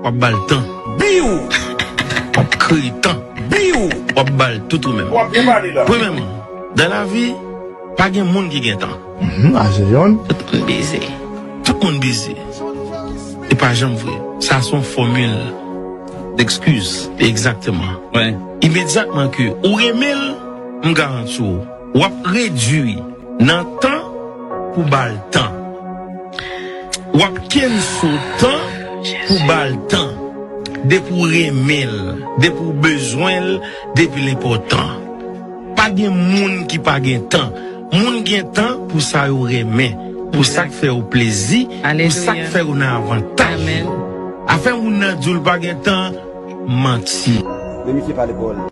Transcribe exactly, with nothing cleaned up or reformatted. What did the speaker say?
W ap ba l tan. Biw! W ap kreye tan. Biw! W ap ba l tout ou menm. W ap byen pale la. Premyèman, dans la vie, pa gen moun ki gen tan. Mhm, a se yonn. Tout moun bize. Tout moun bize. E pa janm vre. Sa se yon fòmil dekskiz. Egzakteman. Wi. Imedyatman ke ou renmen l, m garanti w, w ap redui nan tan pou ba l tan. W ap kenso tan pou ba l tan. Depi w renmen l, depi w bezwen l, depi l enpòtan. Pa gen moun ki pa gen tan. Moun gen tan pou sa yo renmen, pou sa k fè yo plezi, pou sa k fè yo nan avantaj yo. Afè moun nan di w l pa gen tan, manti. Men misye pale bòl.